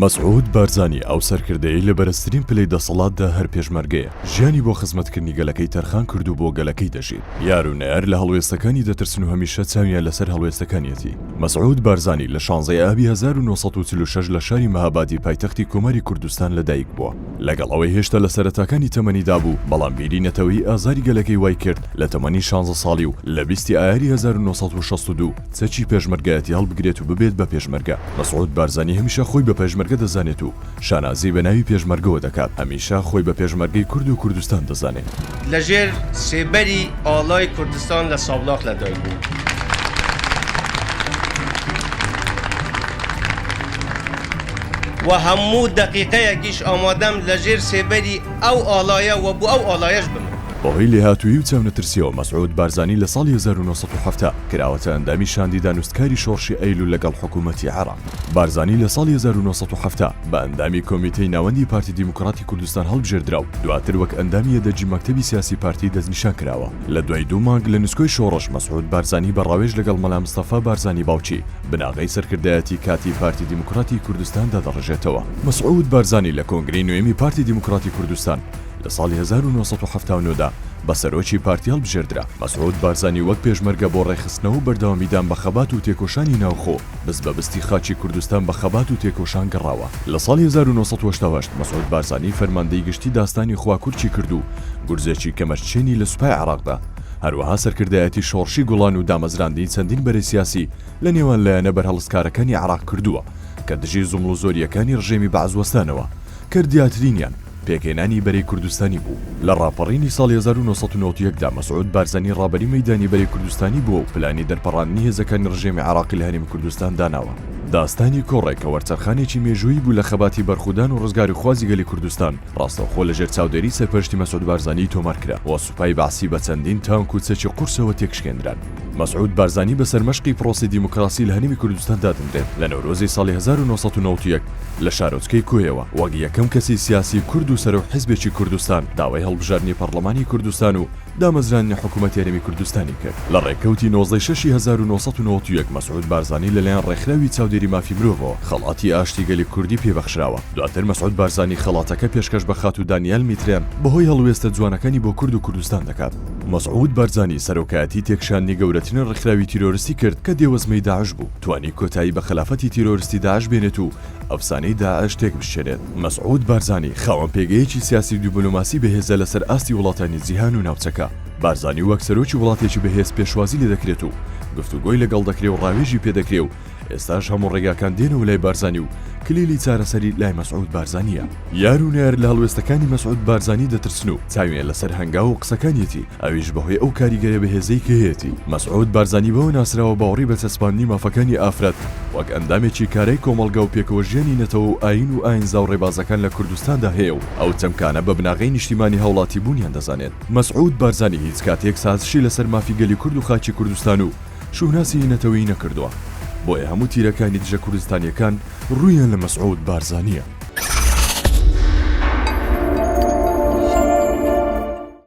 مەسعود بارزانی ئەو سەرکردەیەی لە بەرزترین پلەی دەسەڵاتدا هەر پێشمەرگەیە، ژیانی بۆ خزمەتکردنی گەلەکەی تەرخان کرد و بۆ گەلەکەی دەژیت. یار و نەیار لە هەڵوێستەکانی دەترسن و هەمیشە چاویان لەسەر هەڵوێستەکانیەتی. مەسعود بارزانی لە شانزەی ئابی 1946 لە شاری مەهابادی پایتەختی کۆماری کوردستان لەدایک بووە. لەگەڵ ئەوەی هێشتا لە سەرەتاکانی تەمەنیدا بوو، بەڵام بیری نەتەوەیی ئازاری گەلەکەی وای کرد لە تەمەنی شانزە ساڵی و لە بیستی ئایاری 1962 چەکی پێشمەرگایەتی هەڵبگرێت و ببێت بە پێشمەرگە. مەسعود بارزانی هەمیشە خۆی بە پێشمەرگە دەزانێت و شانازی بە ناوی پێشمەرگەوە دەکات، هەمیشە خۆی بە پێشمەرگەی کورد و کوردستان دەزانێت. لە ژێر سێبەری ئاڵای کوردستان لە سابڵاخ لە دایک بووم. و هەموو دەقیقەیەکیش ئامادەم لە ژێر سێبەری ئەو ئاڵایە و بۆ ئەو ئاڵایەش بمرم. بەهۆی لێهاتوویی و چاونەترسییەوە مەسعود بارزانی لە ساڵی 1970 کراوەتە ئەندامی شاندی دانوستکاری شۆڕشی ئەیلول لەگەڵ حکوومەتی عێراق. بارزانی لە ساڵی 1970 بە ئەندامی کۆمیتەی ناوەندی پارتی دیموکراتی کوردستان هەڵبژێردرا و دواتر وەک ئەندامی یەدەگی مەکتەبی سیاسی پارتی دەستنیشان کراوە. لە دوای دوو مانگ لە نسکۆی شۆڕش، مەسعود بارزانی بە ڕاوێژ لەگەڵ مەلا مستەفا بارزانی باوکی، بناغەی سەرکردایەتی کاتیی پارتی دیموکراتی کوردستان دادەڕێژێتەوە. مەسعود بارزانی لە کۆنگرەی نۆیەمی پارتی دیموکراتی کوردستان لە ساڵی 1979 دا بە سەرۆکی پارتی هەڵبژێردرا. مەسعود بارزانی وەک پێشمەرگە بۆ ڕێکخستنەوە و بەردەوامیدان بە خەبات و تێکۆشانی ناوخۆ، بست بە بستی خاکی کوردستان بە خەبات و تێکۆشان گەڕاوە. لە ساڵی 1988 مەسعود بارزانی فەرماندەی گشتی داستانی خواکورکی کرد و گورزێکی کەمەرشکێنی لە سوپای عێراق دا. هەروەها سەرکردایەتی شۆڕشی گوڵان و دامەزراندنی چەندین بەرەی سیاسی لە نێوان لایەنە بەرهەڵستکارەکانی عێراق کردووە کە دژی زومڵوزۆرییەکانی ڕژێمی بەعس وەستانەوە کە دیارترینیان پێکهێنانی بەرەی کوردستانی بوو. لە ڕاپەڕینی ساڵی 1991 دا مەسعود بارزانی ڕابەری مەیدانی بەرەی کوردستانی بووە و پلانی دەرپەڕاندنی هێزەکانی ڕژێمی عێراقی لە هەرێمی کوردستان داناوە. داستانی کۆڕێک کە وەرچەرخانێکی مێژوویی بوو لە خەباتی بەرخودان و ڕزگاریخوازی گەلی کوردستان، ڕاستەوخۆ لە ژێر چاودێری سەرپەرشتی مەسعود بارزانی تۆمار کرا و سوپای بەعسی بە چەندین تانک و چەکی قورسەوە تێکشکێندران. مەسعود بارزانی بە سەرمەشقی پرۆسەی دیموکراسی لە هەرێمی کوردستان دادەنرێت، لە نەورۆزی ساڵی 1991 لە شارۆچکەی کۆیەوە وەک یەکەم کەسی سیاسی کورد و سەرۆک حیزبێکی کوردستان داوای هەڵبژاردنی پەڕلەمانی کوردستان و دامەزراندنی حکوومەتی هەرێمی کوردستانی کرد. لە ڕێکەوتی 19 ی شەشی 1991 مەسعود بارزانی لەلایەن ڕێکخراوی چاودێری مافی مرۆڤەوە خەڵاتی ئاشتی گەلی کوردی پێ بەخشراوە. دواتر مەسعود بارزانی خەڵاتەکە پێشکەش بە خاتوو دانیال میترێن بەهۆی هەڵوێستە جوانەکانی بۆ کورد و کوردستان دەکات. مەسعود بارزانی سەرۆکایەتی تێکشاندنی گەورەترین ڕێکخراوی تیرۆرستی کرد کە دێوەزمەی داعش بوو، توانی کۆتایی بە خەلافەتی تیرۆرستی داعش بێنێت و ئەفسانەی داعش تێکبشکێنێت. مەسعود بارزانی خاوەن پێگەیەکی سیاسی و دیبلۆماسی بەهێزە لەسەر ئاستی وڵاتانی جیهان و ناوچەکە. بارزانی وەک سەرۆکی وڵاتێکی بەهێز پێشوازی لێدەکرێت و گفتوگۆی لەگەڵ دەکرێ و ڕاوێژی پێدەکرێ و ئێستاش هەموو ڕێگاکان دێنەوە لای بارزانی و کلیلی چارەسەری لای مەسعود بارزانییە. یار و نەیار لە هەڵوێستەکانی مەسعود بارزانی دەترسن و چاویان لەسەر هەنگاو و قسەکانیەتی، ئەویش بەهۆی ئەو کاریگەریە بەهێزەی کە هەیەتی. مەسعود بارزانی بەوە ناسراوە باوەڕی بە چەسپاندنی مافەکانی ئافرەت وەک ئەندامێکی کارای کۆمەڵگا و پێکەوەژیانی نەتەوە و ئایین و ئاینزا و ڕێبازەکان لە کوردستاندا هەیە و ئەو چەمکانە بە بناغەی نیشتیمانی هاوڵاتیبوونیان دەزانێت. مەسعود بارزانی هیچ کاتێک سازشی لەسەر مافی گەلی کورد و خاکی کوردستان و شوناسی نەتەوەیی نەکردووە، بۆیە هەموو تیرەکانی دژە کوردستانیەکان ڕوویان لە مەسعود بارزانیە.